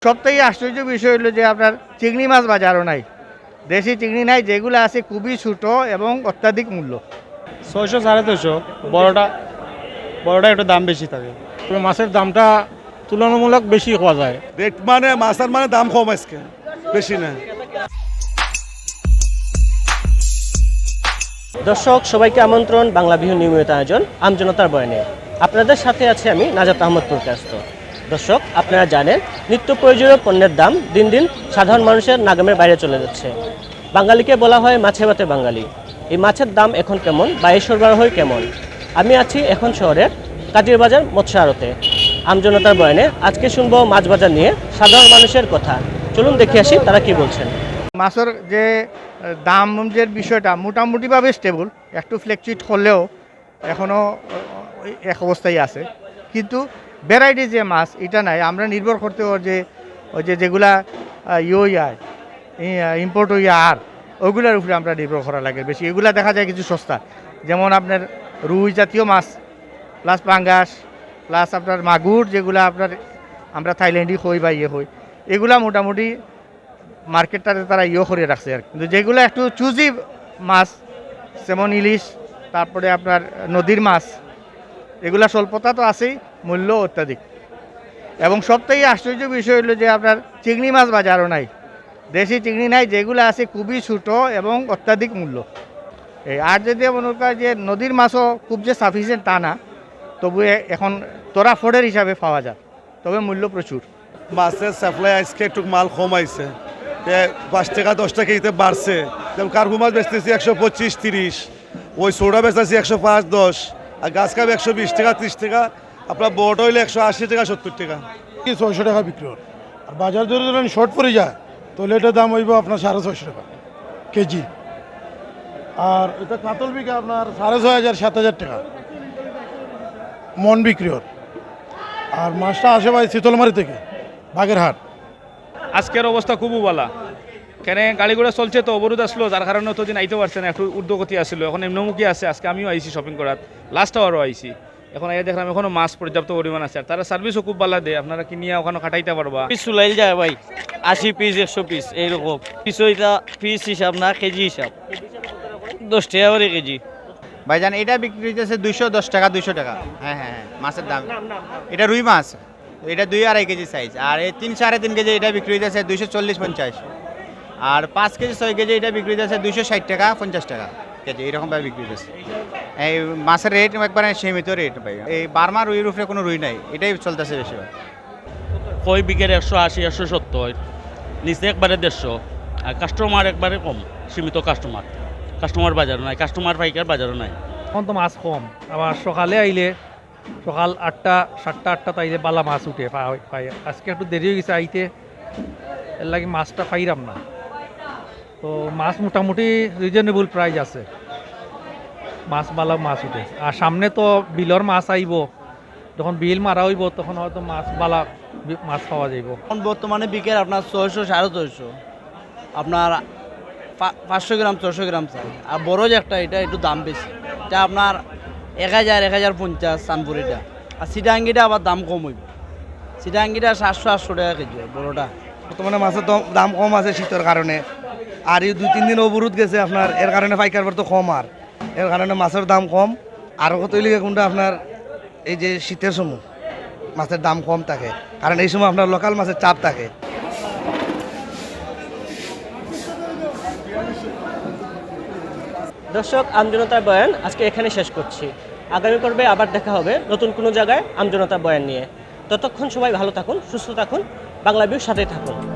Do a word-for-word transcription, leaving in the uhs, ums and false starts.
সবথেকে আশ্চর্য বিষয় হলো যে আপনার চিংড়ি মাছ বাজারও নাই, দেশি চিংড়ি নাই, যেগুলো আছে খুবই ছোট এবং অত্যাধিক মূল্য। ছয়শো, সাড়ে ছয়শো। বড়টা, বড়টা একটু দাম বেশি থাকে। তবে মাছের দামটা তুলনামূলক বেশি পাওয়া যায়। রেট মানে মাছের মানে দাম কম আজকে, বেশি না। দর্শক, সবাইকে আমন্ত্রণ বাংলা বিহু নিয়মিত আয়োজন আমজনতার বয়ানে। আপনাদের সাথে আছি আমি নাজাত আহমদ পুরকায়স্থ। দর্শক, আপনারা জানেন, নিত্য প্রয়োজনীয় পণ্যের দাম দিন দিন সাধারণ মানুষের নাগালের বাইরে চলে যাচ্ছে। বাঙালিকে বলা হয় মাছে ভাতে বাঙালি। এই মাছের দাম এখন কেমন বা এর সরবরাহ কেমন? আমি আছি এখন শহরের কাজিরবাজার মৎস্য আড়তে। আমজনতার বয়ানে আজকে শুনবো মাছ বাজার নিয়ে সাধারণ মানুষের কথা। চলুন দেখে আসি তারা কি বলছেন। মাছের যে আহ, দাম যে বিষয়টা মোটামুটিভাবে স্টেবল, একটু ফ্ল্যাকচুয়েট করলেও এখনও এক অবস্থায় আছে, কিন্তু ভ্যারাইটি যে মাছ এটা নাই। আমরা নির্ভর করতে হয় যে ওই যে যেগুলা আহ, ইয়ে হইয়া ইম্পোর্ট হইয়া আর ওগুলার উপরে আমরা নির্ভর করা লাগে বেশি। এগুলা দেখা যায় কিছু সস্তা, যেমন আপনার রুই জাতীয় মাছ, প্লাস পাঙ্গাস, প্লাস আপনার মাগুর, যেগুলা আপনার আমরা থাইল্যান্ডি কই বা ইয়ে কই, এগুলা মোটামুটি মার্কেটটাতে তারা ইয়ে করে রাখছে আর কি। কিন্তু যেগুলা একটু চুজি মাছ, যেমন ইলিশ, তারপরে আপনার নদীর মাছ, এগুলা স্বল্পতা তো আছেই, মূল্য অত্যাধিক। এবং সবথেকে আশ্চর্য বিষয় হলো যে আপনার চিংড়ি মাছ বাজারও নাই, দেশি চিংড়ি নাই, যেগুলো আছে খুবই ছোট এবং অত্যাধিক মূল্য। এই আর যদি মনে করেন যে নদীর মাছও খুব যে সাফিসিয়েন্ট তা না, তবু এ- এখন ধরা ফডের হিসাবে পাওয়া যায়, তবে মূল্য প্রচুর। মাছের সাপ্লাই আজকে একটু মাল কম আইছে, তে পাঁচ টাকা দশ টাকা কেজিতে বাড়ছে। যেমন কার্পু মাছ বেচতেছি একশো পঁচিশ তিরিশ, ওই সৌড়া বেচতেছি একশো পাঁচ দশ, আর গাছ কাপ একশো বিশ টাকা ত্রিশ টাকা, আপনার বড়টা হইলে একশো আশি টাকা সত্তর টাকা। কি ছয়শো টাকা বিক্রি হয়। আর বাজার যদি ধরেন শর্ট পড়ে যায়, তাহলে এটার দাম হইব আপনার সাড়ে ছয়শো টাকা কেজি। আর এটা কাতল বিকে আপনার সাড়ে ছয় হাজার, সাত হাজার টাকা মন বিক্রি হয়। আর মাছটা আসে ভাই শীতলমারি থেকে, বাগেরহাট। আজকের অবস্থা খুব বালা, কেনে গাড়ি ঘোড়া চলছে তো, অবরোধ আসলো, যার কারণে অতদিন আইতে পারছে না, একটু ঊর্ধ্বগতি আসলো। এখন নিম্নমুখী আছে, আজকে আমিও আইছি শপিং করাত, লাস্ট আওয়ারও আইছি। এখন আইয়া দেখলাম এখনো মাছ পর্যাপ্ত পরিমাণ আছে, আর তারা সার্ভিসও খুব বালা দেয়, আপনারা কিনিয়া ওখানো খাটাইতা পারবা। পিস চুলাইল যায় ভাই, আশি পিস, একশো পিস এইরকম। পিস ওইটা পিস হিসাব না, কেজি হিসাব, দশ টাকা করে কেজি। ভাইজান, এটা বিক্রি হইতেছে দুইশো দশ টাকা, দুইশো টাকা। হ্যাঁ, হ্যাঁ, হ্যাঁ, মাছের দাম। এটা রুই মাছ, এটা দুই আড়াই কেজি সাইজ। আর এই তিন সাড়ে তিন কেজি এটা বিক্রি হইতেছে দুইশো চল্লিশ পঞ্চাশ। আর পাঁচ কেজি ছয় কেজি এটা বিক্রি হইতেছে দুইশো ষাট টাকা, পঞ্চাশ টাকা কেজি, এরকমভাবে বিক্রি হইতেছে। এই মাছের রেট একবারে সীমিত রেট ভাই। এই বার্মা রুইর উপরে কোনো রুই নাই, এটাই চলতেছে বেশিরভাগ। কই বিকের একশো আশি, একশো সত্তর, নিচে একবারে দেড়শো। আর কাস্টমার একবারে কম, সীমিত কাস্টমার। কাস্টমার বাজারও নাই, কাস্টমার পাইকার বাজারও নাই। এখন তো মাছ কম, আবার সকালে আইলে, সকাল আটটা, সাতটা, আটটা তাইলে বালা মাছ উঠে, পাই, পাই। আজকে একটু দেরি হয়ে গেছে আইতে, এর লাগি মাছটা পাইরাম না। তো মাছ মোটামুটি রিজনেবল প্রাইস আছে, মাছ বালা মাছ উঠে। আর সামনে তো বিলর মাছ আইব, যখন বিল মারা হইব তখন হয়তো মাছ বালা বি- মাছ পাওয়া যাইব। এখন বর্তমানে বিকের আপনার ছয়শো, সাড়ে ছয়শো, আপনার পা- পাঁচশো গ্রাম, ছয়শো গ্রাম চাই। আর বড় যে একটা, এটা একটু দাম বেশি, এটা আপনার এক হাজার, এক হাজার পঞ্চাশ চানপুরিটা। আর সিটাঙ্গিটা আবার দাম কম হইব, সিটাঙ্গিটা সাতশো, আটশো টাকা কেজি হয় বড়টা। বর্তমানে মাছের দম- দাম কম আছে শীতের কারণে, আর এই দুই তিন দিন অবরোধ গেছে আপনার, এর কারণে পাইকার বার তো কম, আর এর কারণে মাছের দাম কম। আর কত হইলে কোনটা আপনার এই যে শীতের সময় মাছের দাম কম থাকে, কারণ এই সময় আপনার লোকাল মাছের চাপ থাকে। দর্শক, আমজনতার বয়ান আজকে এখানে শেষ করছি। আগামী পর্বে আবার দেখা হবে নতুন কোনো জায়গায় আমজনতার বয়ান নিয়ে। ততক্ষণ সবাই ভালো থাকুন, সুস্থ থাকুন, বাংলা বিহুর সাথেই থাকুন।